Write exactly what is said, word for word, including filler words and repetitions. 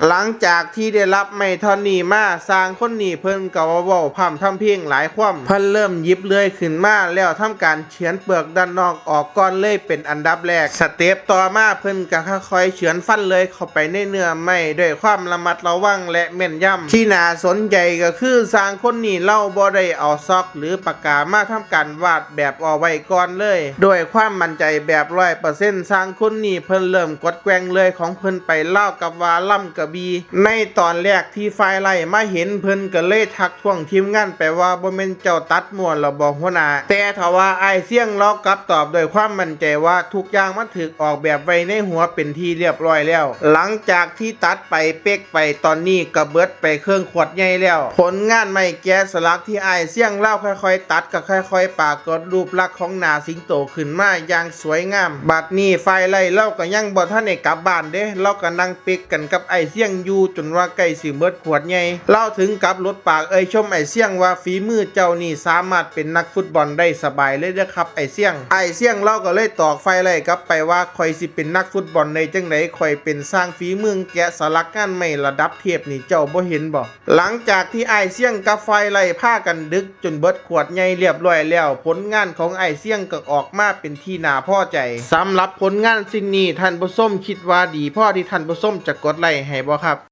หลังจากที่ได้รับไม้ท่อนนี้มา ช่างคนนี้เพิ่นก็เว้าพร่ำทำเพลงหลายความ เพิ่นเริ่มหยิบเลื่อยขึ้นมาแล้วทำการเฉือนเปลือกด้านนอกออกก่อนเลยเป็นอันดับแรก สเต็ปต่อมาเพิ่นก็ค่อยๆเฉือนฟันเลื่อยเข้าไปในเนื้อไม้ด้วยความระมัดระวังและแม่นยำ ที่น่าสนใจก็คือช่างคนนี้ลาวบ่ได้เอาซอกหรือปากกามาทำการวาดแบบเอาไว้ก่อนเลย ด้วยความมั่นใจแบบร้อยเปอร์เซ็นต์ ช่างคนนี้เพิ่นเริ่มกดแกว่งเลื่อยของเพิ่นไปราวกับว่าลำกระบี่ ในตอนแรกที่ฝ่ายไล่มาเห็นเพิ่นก็เลยทักท้วงทีมงานไปว่า บ่แม่นเจ้าตัดมั่วหรอบ่หัวหน้า แต่ทว่าอ้ายเสี่ยงลาวกลับตอบด้วยความมั่นใจว่าทุกอย่างมันถูกออกแบบไว้ในหัวเป็นที่เรียบร้อยแล้ว หลังจากที่ตัดไปเป๊กไปตอนนี้ก็เบิดไปเครื่องขวดใหญ่แล้ว ผลงานไม้แกะสลักที่อ้ายเสี่ยงลาวค่อยๆตัดก็ค่อยๆปรากฏรูปลักษณ์ของหน้าสิงโตขึ้นมาอย่างสวยงาม บัดนี้ฝ่ายไล่ลาวก็ยังบ่ทันได้กลับบ้านเด้ ลาวก็นั่งเป๊กกันกับอ้ายเสี่ยงอยู่จนว่าใกล้สิเบิดขวดใหญ่ ลาวถึงกับหลุดปากเอ่ยชมอ้ายเสี่ยงว่า ฝีมือเจ้านี่สามารถเป็นนักฟุตบอลได้สบายเลยเด้อครับอ้ายเสี่ยง อ้ายเสี่ยงลาวก็เลยตอบฝ่ายไล่กลับไปว่า ข่อยสิเป็นนักฟุตบอลได้จั่งใด ข่อยเป็นช่างฝีมือแกะสลักงานไม้ระดับเทพนี่ เจ้าบ่เห็นบ่ หลังจากที่อ้ายเสี่ยงกับฝ่ายไล่พากันดึกจนเบิดขวดใหญ่เรียบร้อยแล้ว ผลงานของอ้ายเสี่ยงก็ออกมาเป็นที่น่าพอใจ สำหรับผลงานชิ้นนี้ท่านผู้ชมคิดว่าดีพอที่ท่านผู้ชมจะกดไลค์ให้บ่ครับ